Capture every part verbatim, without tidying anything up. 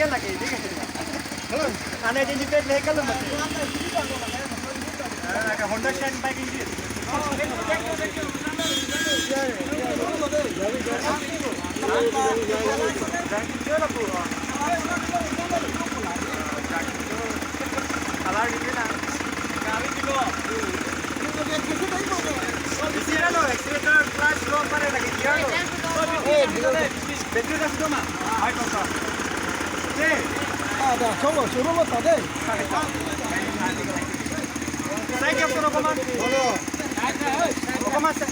Lagi, ini kan. Unidentified vehicle lo mati. Honda Shine bike ini. Color gitu na. Isi na lo, accelerator, clutch lo, pare lagi gear lo. Battery ka sudah ma? Hai, kok ka? Deh. Ada, coba suruh lo tadi. Saya jam suruh kemana? Halo. Kemana?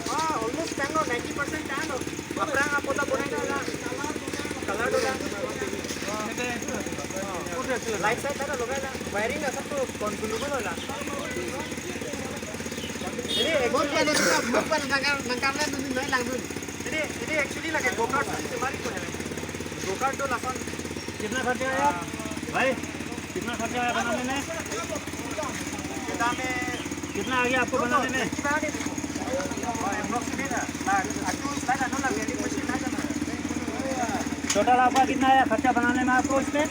Ah, almost tanglo, ninety percent tanglo. Aphrang apo ta bonai na la. Color do la. Light side ta logai la. Wiring na sab to kon kulu ko la. Ini ekdom pala na, pala nangkar, nangkar na dun noi lang dun. Ini, ini actually lagi go kart sih, kemarin ko hai. Go kart do lason. कितना खर्चा आया भाई? कितना खर्चा आया बनाने में? Kita me कितना आ गया आपको बनाने में? Kita ni. Oh, approximate na. Lah, aku saya dah nolak, jadi mesti nanya na. Total आपका कितना आया खर्चा बनाने में आपको इसमें?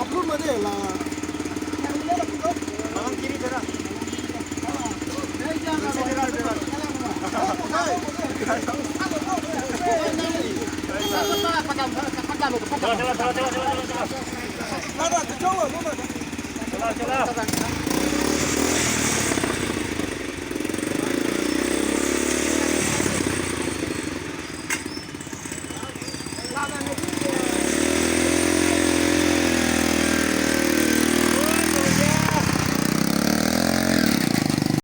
Upload मध्ये ला. Malang kiri jara. Kiri jara, jara. चला, चला, चला, चला, चला, चला। Mana tu coba, mana? चला, चला।